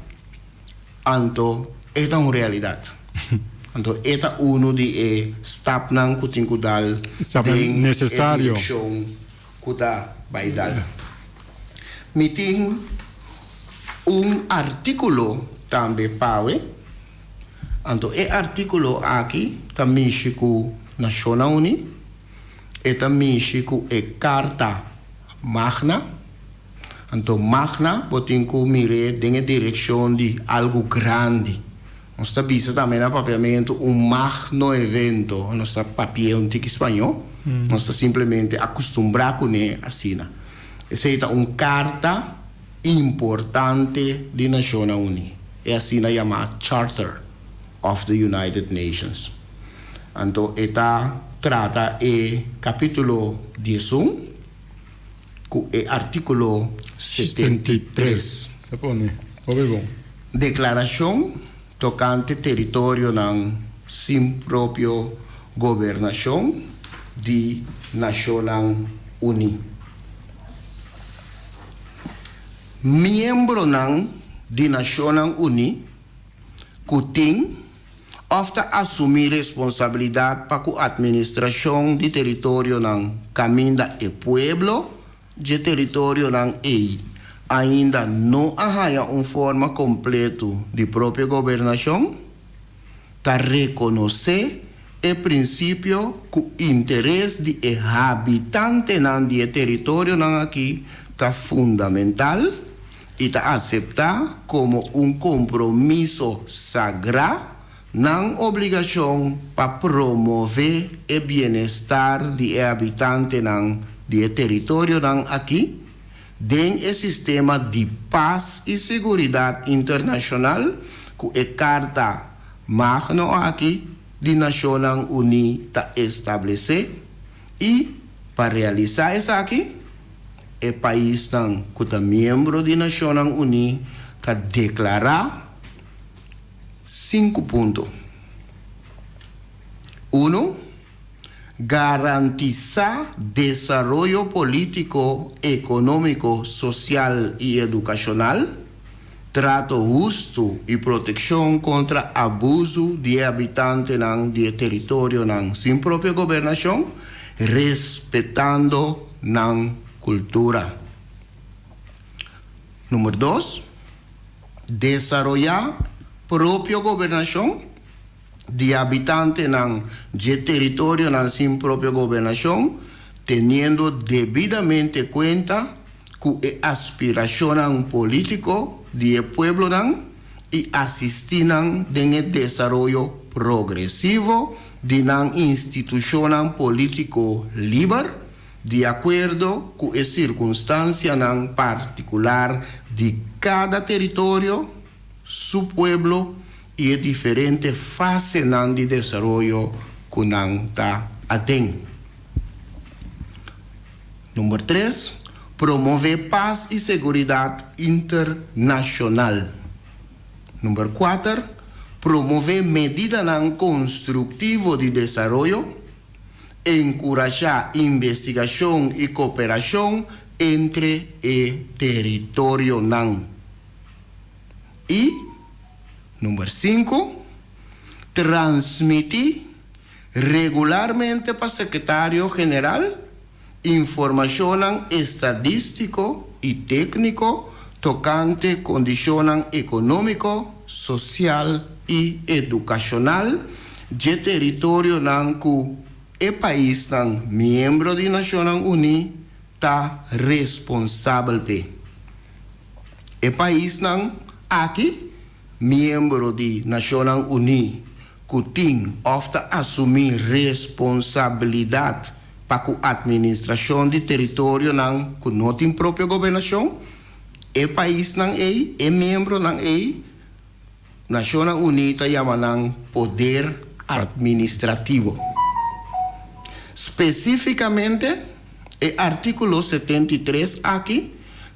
Anto e ta un realidat. Anto e ta unu di e stapnan ku tin ku dal den e direkshon ku ta bai dal. Mi tin un artíkulo tambe pawe. Anto e artíkulo aki ta mishi ku Nashonnan Uní, e ta mishi ku e Karta Magna. Anto magna bo tin ku mir'é den e direkshon di algu grandi. Nos ta bisa tambe na papiamentu un magno evento. Nos ta papi'é un tiki spañó. Nos ta simplemente akustumbrá kuné asina. Esei ta un karta importante di Nashonnan Uní, e asina yamá Charter of the United Nations. Anto e ta trata e kapítulo 11. Ku e artíkulo 73. Sa pone hopi bon. Deklarashon tokante teritorionan sin propio gobernashon di Nashonnan Uní. Miembronan di Nashonnan Uní ku tin òf ta asumí responsabilidat pa ku atministrashon di teritorionan kaminda e pueblo dje teritorionan ei ainda no a haña un forma kompletu di propio gobernashon, ta rekonosé e prinsipio ku interes di e habitantenan di e teritorionan akí ta fundamental i ta aseptá komo un kompromiso sagrá nan obligashon pa promové e bienestar di e habitantenan di e teritorionan akí den e sistema di pas i seguridat internashonal ku e Karta Magno aki di Nashonnan Uní ta establesé i, pa realisá esaki, E paisnan ku ta miembro di Nashonnan Uní ta deklará sinku punto. Unu, Garantisá desaroyo polítiko, ekonómiko, sosial i edukashonal, trato hustu i protekshon kontra abusu di e habitantenan di e teritorionan sin propio gobernashon, respetando nan kultura. Number dos, desaroyá propio gobernashon di habitantenan dje teritorionan sin propio gobernashon, teniendo debidamente kuenta ku e aspirashonnan polítiko di e pueblonan i asistí nan den e desaroyo progresivo di nan institushonnan polítiko liber, di akuerdo ku e sirkunstansianan partikular di kada teritorio, su pueblo i e diferente fasenan di desaroyo ku nan ta aden. Number tres, promové pas i seguridat internashonal. Number kuater, promové medidanan konstruktivo di desaroyo. Enkurashá investigashon i koperashon entre e teritorionan. I number sinku, Transmití regularmente pa Sekretario General informashonnan estadístiko i tékniko tokante kondishonnan ekonómiko, sosial i edukashonal dje teritorionan ku e paisnan miembro di Nashonnan Uní ta responsabel p'e. E paisnan aki, miembro di Nashonnan Uní ku tin òf ta asumí responsabilidat pa ku atministrashon di teritorionan ku no tin propio gobernashon, e paisnan ei, e miembronan ei, Nashonnan Uní ta yama nan poder atministrativo. Spesífikamente, e artíkulo 73 aki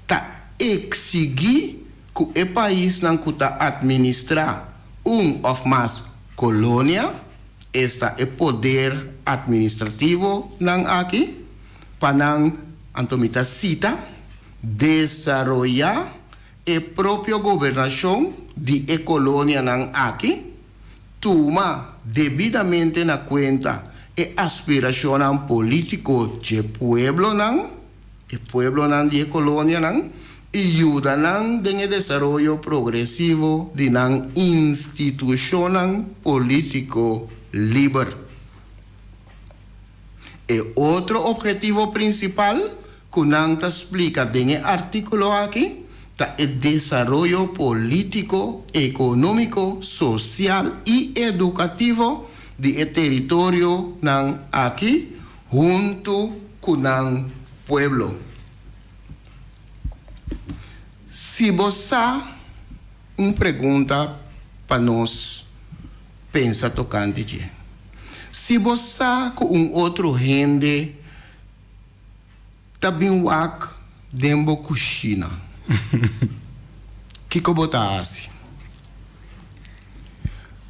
ta eksigí ku e paisnan ku ta atministrá un òf mas kolonia, esta e poder atministrativo nan aki, pa nan, anto mi ta sita, desaroyá e propio gobernashon di e kolonianan aki, tuma debidamente na kuenta e aspirashonnan polítiko dje pueblonan, e pueblonan di e kolonianan, i yuda nan den e desaroyo progresivo di nan institushonnan polítiko liber. E otro ophetivo prinsipal ku nan ta splika den e artíkulo aki ta e desaroyo polítiko, ekonómiko, sosial i edukativo di e teritorionan aki huntu ku nan pueblo. Si bo sa un pregunta pa nos pensa tokante dje. Si bo sa ku un otro hende ta bin wak den bo kushina, kiko bo ta hasi?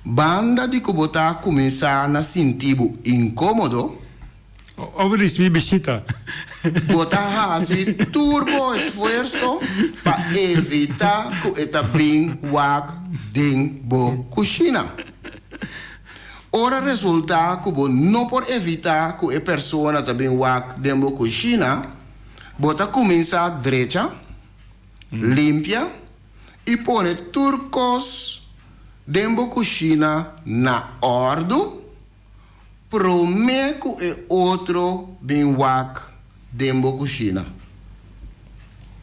Banda di ku bo ta kuminsá na sinti bo inkómodo, Of risibí bishita. Bo ta hasi tur bo esfuerso pa evitá ku e ta bin wak den bo kushina. Ora resultá ku bo no por evitá ku e persona ta bin wak den bo kushina, bo ta kuminsá drecha, limpia i pone tur kos den bo kushina na òrdu. Promé ku e otro bin wak den bo kushina.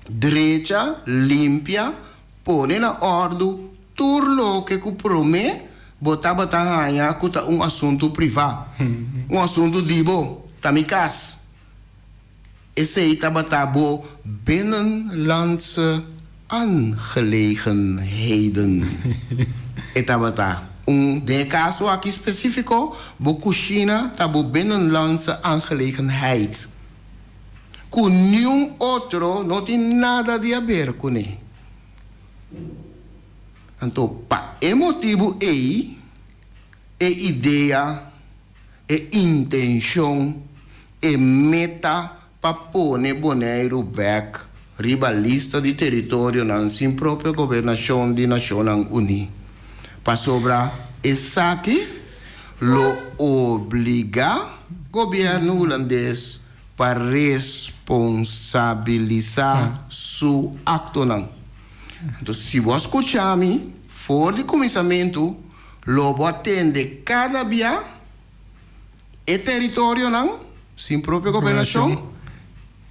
Drecha, limpia, pone na òrdu tur loke ku promé bo tabata haña ku ta un asuntu privá, un asuntu di bo, ta mi kas. Esei tabata bo binnenlandse aangelegenheden. E tabata un, den e kaso aki spesífiko, bo kushina ta bo binnenlandse aangelegenheid, ku niun otro no tin nada di haber kuné. Anto pa e motibu ei, e idea, e intenshon, E meta pa pone Boneiru bèk riba lista di teritorionan sin propio gobernashon di Nashonnan Uní, pasobra esaki lo obligá gobièrnu hulandes pa responsabilisá su aktonan. Anto si bo a skucha mi for di kuminsamentu, lo bo a tende kada bia E teritorionan sin propio gobernashon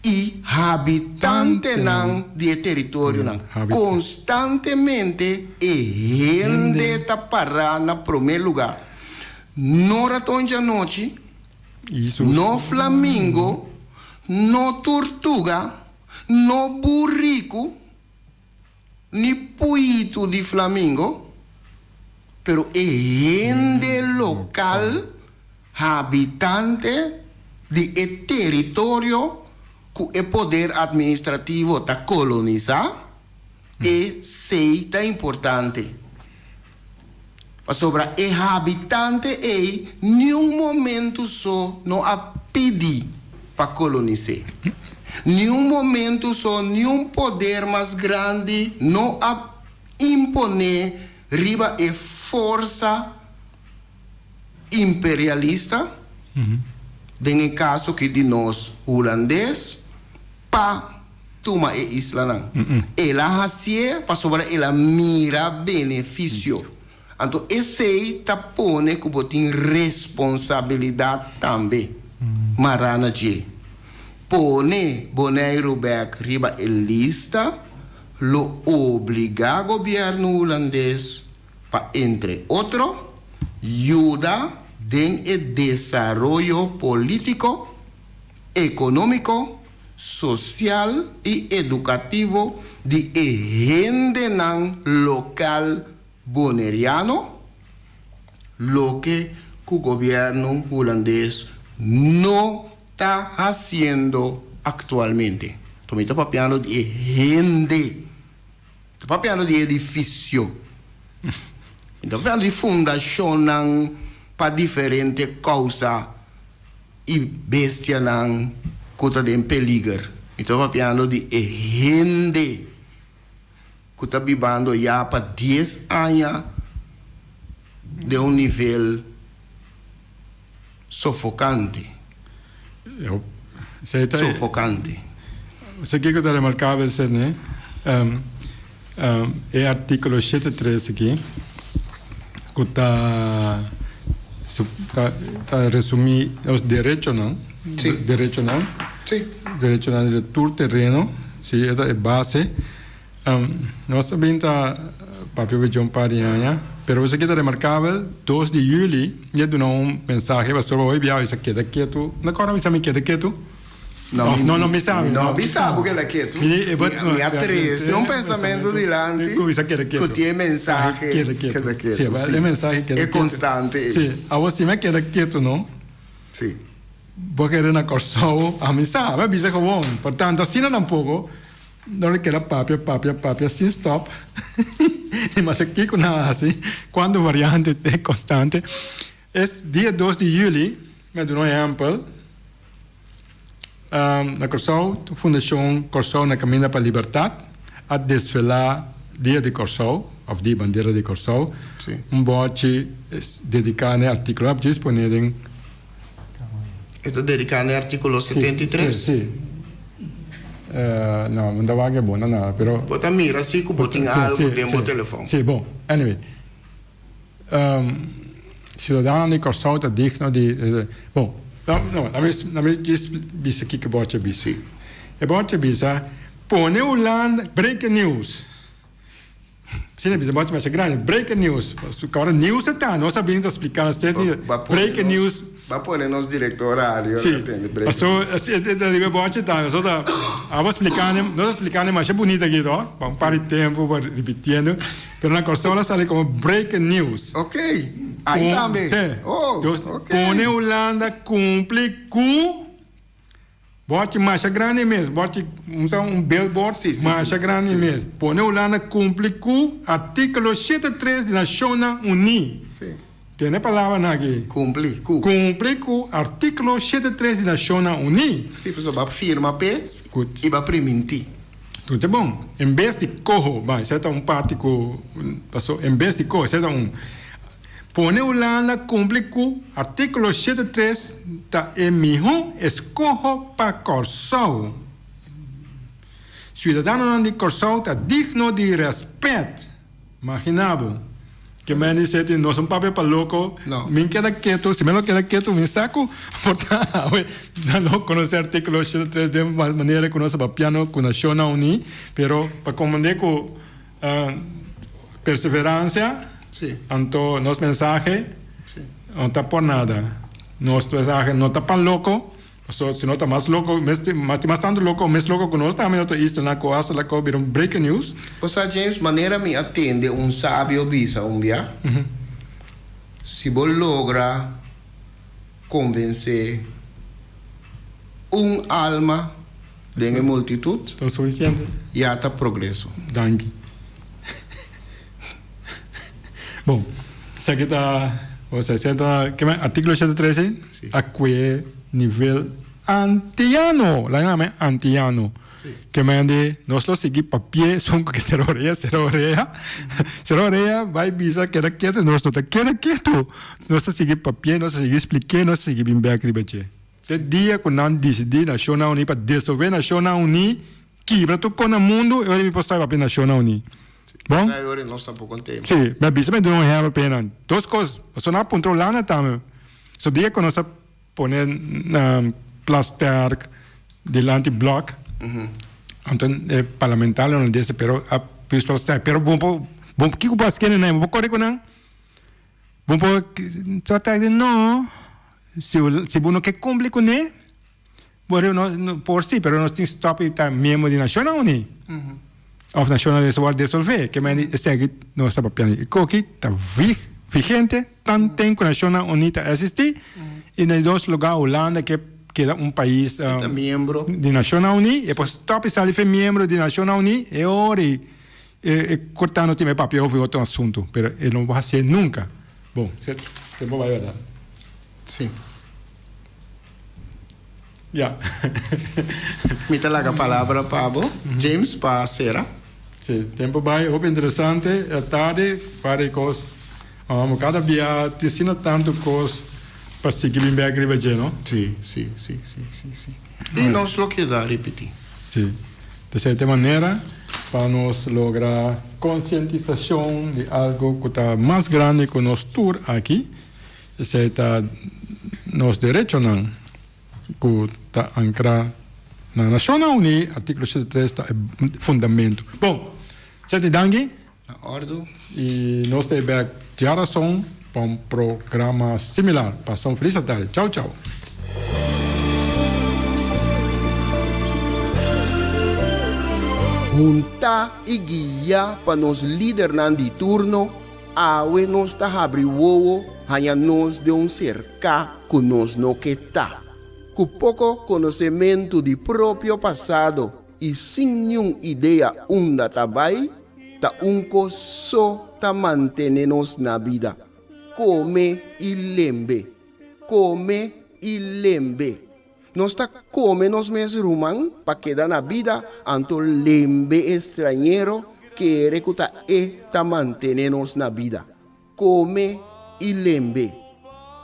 i habitantenan di e teritorionan. Konstantemente e hende ta pará na promé lugá. No raton djanochi, no flamingo, no turtuga, no buriku. Ni puitu di flamingo, pero e hende lokal, habitante di e teritorio ku e poder administrativo ta kolonisá, esei ta importante. Pasobra e habitante ei niun momentu so no a pidi pa kolonis'é. Niun momentu so niun poder mas grandi no a imponé riba e forsa imperialista, den e kaso aki di nos hulandes, pa tuma e islanan. El a hasié pasobra el a mira benefisio. Anto esei ta pone ku bo tin responsabilidat tambe mará na dje. Pone Boneiru bèk riba e lista lo obligá gobièrnu hulandes pa entre otro yuda den e desaroyo polítiko, ekonómiko, sosial i edukativo di e hendenan lokal boneriano, loke ku gobièrnu hulandes no ta hasiendo aktualmente. Anto mi ta papiando di e hende, mi ta papiando di edifisio, mi ta papiando di fundashonnan pa diferente kousa i bestianan ku ta den peliger. Mi ta papiando di e hende ku ta bibando ya pa dies aña den un nivel sofokante. Sofokante. Esei kiko ta remarkabel sene e artíkulo shete tres aki ku ta ta resumí nos derechonan, derechonan, derechonan di tur tereno, si e ta e base. Nos a bin ta papia over dje un par di aña, pero esaki ta remarkabel, dos di juli mi a duna un mensahe, pastor hoy bia a bisa keda ketu, no kòrda bisa mi keda ketu? No, no, no bisa mi. No bisa bo keda ketu. Mi a trese un pensamentu dilanti ku bisa keda ketu. Ku tin e mensahe keda ketu. Keda ketu, si. E mensahe keda ketu. E konstante ei. Si, awor si mi a keda ketu no. Si. Bo a kere na Kòrsou, ami sa, mi a bisa gewoon, por tanto asina tampoko. Dor di keda papia, papia, papia sin stop, i mas aki ku nan a hasi, kuantu variante te konstante. Es dia dos di juli, mi a duna un ehèmpel, na Kòrsou, Fundashon Kòrsou na Kaminda pa Libertat a desfelá Dia di Kòrsou, òf Dia Bandera di Kòrsou, un bòchi dediká na e artíkulo. A djis pone den. E ta dediká na e artíkulo 73? Sí. No, mi ta wak e bon na nada, pero. Bo ta mira si ku bo tin algu den bo telefòn. Sí, bon. Anyway. Siudadanonan di Kòrsou ta digno di. Bon, no, lami lami djis bisa kiko e bòrchi a bisa. Sí. E bòrchi a bisa, Pone Hulanda, breaking news. Asina bisa bòrchi masha grandi, breaking news. Kòrda news ta ta, nos a bin ta splika seti breaking news. Ba pone nos director radio na tende breaking news. Si, paso e riba e bòrchi ta, nos ta abo splikando, nos a splikando masha bunita aki to, pa un par di tempu pa ripitiendo, pero na Kòrsou a sali komo breaking news. Ok, ai tambe. Si. Oh, ok. Pone Hulanda kumpli ku. Bòrchi masha grandi mes, bòrchi un sa un billboard masha grandi mes. Pone Hulanda kumpli ku artíkulo 73 di Nashonnan Uní. Tene palabranan aki. Kumpli ku. Kumpli ku artíkulo 73 di Nashonnan Uní. Si, pasobra bo a firma p'e i bo a primintí. Tur ta bon. En bes di koho, bai, esei ta un parti ku paso en bes di koho, esei ta un. Pone Hulanda kumpli ku artíkulo 73 ta e mihó eskoho pa Kòrsou. Siudadanonan di Kòrsou ta digno di rèspèt. Maginá bo. Ke men di seti no son papia pa loko. Mi keda ketu, si mi no keda ketu mi sa ku por ta awe nan no konosé artíkulo 73 den manera ku nos a papiando ku Nashonnan Uní, pero pa komprendé ku Perseverancia, anto nos mensahe no ta por nada. Nos mensahe no ta pa loco, pasobra si no ta mas loco, mes mas tanto loco o mes loco cu nos tambe no ta isto na cu hasta la cu bira un breaking news. Bo sa James, manera mi a tende un sabio bisa un bia, si bo logra convence un alma den e multitud, Ta suficiente. ya ta progreso. Danki. Bon. Esaki ta, o sea, esaki ta, ke men, artíkulo 113 a kue nivel antiano, la yama antiano. Ke men di, nos lo sigui papia esun ku ke sera orea, sera orea. Sera orea bai bisa keda ketu, nos no ta keda ketu. Nos ta sigui papia, nos ta sigui splik'é, nos ta sigui bin bèk riba dje. Te dia ku nan disidí Nashonnan Uní pa desolvé Nashonnan Uní, kibra tur kon na mundu, e ora mi por staba papia Nashonnan Uní. Bon? E ora nos tampoco ntende. Sí, mi a bisa mi duna un ehèmpel pa nan. Dos kos, pasobra nan a puntra Hulanda tambe. So dia ku nos a pone na Plasterk dilanti Blok, anto e parlamentarionan dese pero a pis Plasterk, pero bo por, bo kiko bo a skende nan? Bo por kore ku nan? Bo por trata di no, si si bo no ke kumpli kuné, bo no por si, pero nos tin stòp di ta miembro di Nashonnan Uní. Òf Nashonnan Uní wòrdu disolvé. Ke manera esaki nos ta papiando. E koki ta vigente tanten ku Nashonnan Uní ta eksistí i na di dos lugá Hulanda ke keda un pais di Nashonnan Uní e por stòp di sali fe miembro di Nashonnan Uní e ora ei E corta no tin e papia over otro asunto, pero e no hacié nunca. Bon, tempo bai verdad? Sí. Ya. Mi ta laga palabra pa bo, James, pa cera. Sí, tempo bai, hopi interesante. E tardi, varios cos. Cada bia tin asina tanto cos pa sigui bin bek riba dje, no? Sí, sí, sí, sí, sí, sí. I nos lo keda ripití. Sí. De cierta manera, pa nos logra concientisacion di algo cu ta mas grandi cu nos tur aki, esey ta nos derechonan cu ta ancra na Nacionnan Uní, articulo 83 ta e fundamento. Bon, Seti danki. Na ordu. I nos ta e bek djarason pa un programa similar. Pasa un felis atardi. Chau chau. Huntá i guiá pa nos lidernan di turno, awe nos ta habri wowo haña nos den un serká ku nos no ke ta. Ku poko konosementu di propio pasado i sin niun idea unda ta bai, ta un kos so ta mantene nos na bida, kome i lembe, kome i lembe. Nos ta kome nos mes ruman pa keda na bida, anto lembe e strañero kere ku ta e ta mantene nos na bida. Kome i lembe.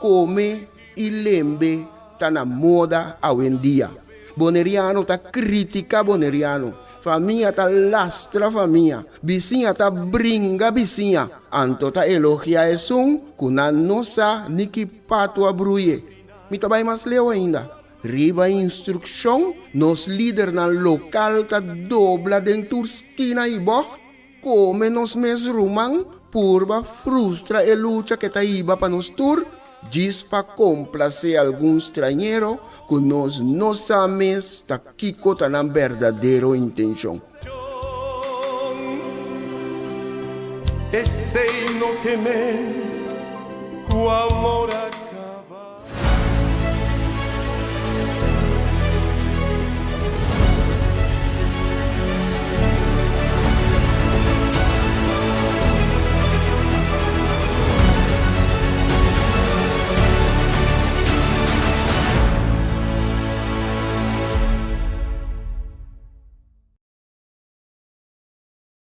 Kome i lembe ta na moda awendia. Boneriano ta kritika boneriano, famia ta lastra famia, bisiña ta bringa bisiña, anto ta elogia esun ku nan no sa ni ki patu a bruye. Mi ta bai mas leu ainda. Riba instrukshon, nos lidernan lokal ta dobla den tur skina i bògt. Kome nos mes ruman purba frustra e lucha ke ta hiba pa nos tur, djis pa komplasé algun strañero ku nos no sa mes ta kiko ta nan berdadero intenshon. Esei no ke men ku amor.